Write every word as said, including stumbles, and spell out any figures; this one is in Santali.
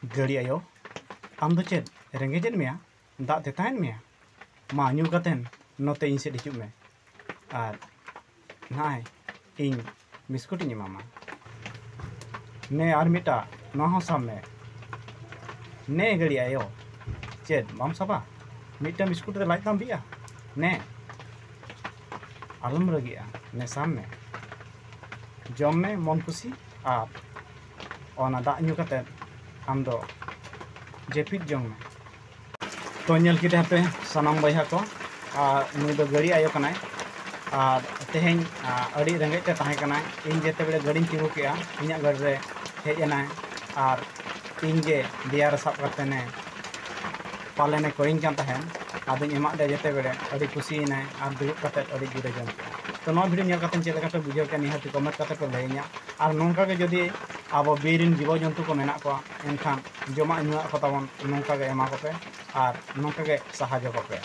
ᱜᱟᱹᱲᱤ ᱟᱭᱳ, ᱟᱢ ᱫᱚ ᱪᱮᱫ ᱨᱮᱸᱜᱮᱡᱮᱫ ᱢᱮᱭᱟ? ᱫᱟᱜ ᱛᱮᱛᱟᱝᱮᱫ ᱢᱮᱭᱟ? ᱢᱟ, ᱧᱩ ᱠᱟᱛᱮᱱ ᱱᱚᱛᱮ ᱤᱧ ᱥᱮᱫ ᱦᱤᱡᱩᱜ ᱢᱮ᱾ ᱟᱨ ᱱᱚᱜᱼᱚᱭ, ᱤᱧ ᱵᱤᱥᱠᱩᱴ ᱤᱧ ᱮᱢᱟᱢᱟ᱾ ᱱᱮ, ᱟᱨ ᱢᱤᱫᱴᱟᱜ, ᱱᱚᱣᱟ ᱦᱚᱸ ᱥᱟᱵ ᱢᱮ᱾ ᱱᱮ, ᱜᱟᱹᱲᱤ ᱟᱭᱳ, ᱪᱮᱫ ᱵᱟᱢ ᱥᱟᱵᱟ? ᱢᱤᱫᱴᱟᱝ ᱵᱤᱥᱠᱩᱴ ᱛᱮ ᱞᱟᱡ ᱛᱟᱢ ᱵᱤᱜᱼᱟ? ᱱᱮ, ᱟᱞᱚᱢ ᱨᱟᱹᱜᱤᱜᱼᱟ, ᱱᱮ, ᱥᱟᱵ ᱢᱮ, ᱡᱚᱢ ᱢᱮ ᱢᱚᱱ ᱠᱩᱥᱤ, ᱟᱨ ᱚᱱᱟ ᱫᱟᱜ ᱧᱩ ᱠᱟᱛᱮᱫ ᱟᱢ ᱫᱚ ᱡᱟᱹᱯᱤᱫ ᱡᱚᱝ ᱢᱮ᱾ ᱛᱚ, ᱧᱮᱞ ᱠᱮᱫᱟ ᱯᱮ ᱥᱟᱱᱟᱢ ᱵᱚᱭᱦᱟ ᱠᱚ, ᱟᱨ ᱱᱩᱭ ᱫᱚ ᱜᱟᱹᱲᱤ ᱟᱭᱳ ᱠᱟᱱᱟᱭ᱾ ᱟᱨ ᱛᱮᱦᱮᱧ, ᱟ, ᱟᱹᱰᱤ ᱨᱮᱸᱜᱮᱡ ᱛᱮ ᱛᱟᱦᱮᱸ ᱠᱟᱱᱟᱭ᱾ ᱤᱧ ᱡᱮᱛᱮ ᱵᱮᱲᱮ ᱜᱟᱹᱰᱤᱧ ᱛᱤᱸᱜᱩ ᱠᱮᱜᱼᱟ, ᱤᱧᱟᱹᱜ ᱜᱟᱹᱰᱤ ᱨᱮ ᱦᱮᱡ ᱮᱱᱟᱭ ᱟᱨ ᱤᱧ ᱜᱮ ᱫᱮᱭᱟ ᱨᱮ ᱥᱟᱵ ᱠᱟᱛᱮ ᱱᱮ ᱯᱟᱞᱮᱱᱮ ᱠᱚᱭᱤᱧ ᱠᱟᱱ ᱛᱟᱦᱮᱸᱱ᱾ ᱟᱫᱚᱧ ᱮᱢᱟᱫ ᱫᱮᱭᱟ ᱡᱮᱛᱮ ᱵᱮᱲᱮ, ᱟᱹᱰᱤ ᱠᱩᱥᱤᱭᱮᱱᱟᱭ ᱟᱨ ᱫᱩᱲᱩᱵ ᱠᱟᱛᱮ ᱟᱹᱰᱤ ᱡᱳᱨᱮ ᱡᱚᱢ ᱠᱮᱜᱼᱟ᱾ ᱛᱚ, ᱱᱚᱣᱟ video ᱧᱮᱞ ᱠᱟᱛᱮ ᱪᱮᱫ ᱞᱮᱠᱟ ᱯᱮ ᱵᱩᱡᱷᱟᱹᱣ ᱠᱮᱜᱼᱟ, ᱱᱤᱦᱟᱹᱛ comment ᱠᱟᱛᱮ ᱯᱮ ᱞᱟᱹᱭᱟᱹᱧᱟ᱾ ᱟᱨ ᱱᱚᱝᱠᱟ ᱜᱮ ᱡᱩᱫᱤ ᱟᱵᱚ ᱵᱤᱨ ᱨᱮᱱ ᱡᱤᱵᱚ ᱡᱚᱱᱛᱩ ᱠᱚ ᱢᱮᱱᱟᱜ ᱠᱚᱣᱟ, ᱮᱱᱠᱷᱟᱱ ᱡᱚᱢᱟᱜ ᱧᱩᱣᱟᱜ ᱠᱚ ᱛᱟᱵᱚᱱ ᱱᱚᱝᱠᱟ ᱜᱮ ᱮᱢᱟ ᱠᱚᱯᱮ ᱟᱨ ᱱᱚᱝᱠᱟ ᱜᱮ ᱥᱟᱦᱟᱡᱽᱡᱚ ᱠᱚᱯᱮ᱾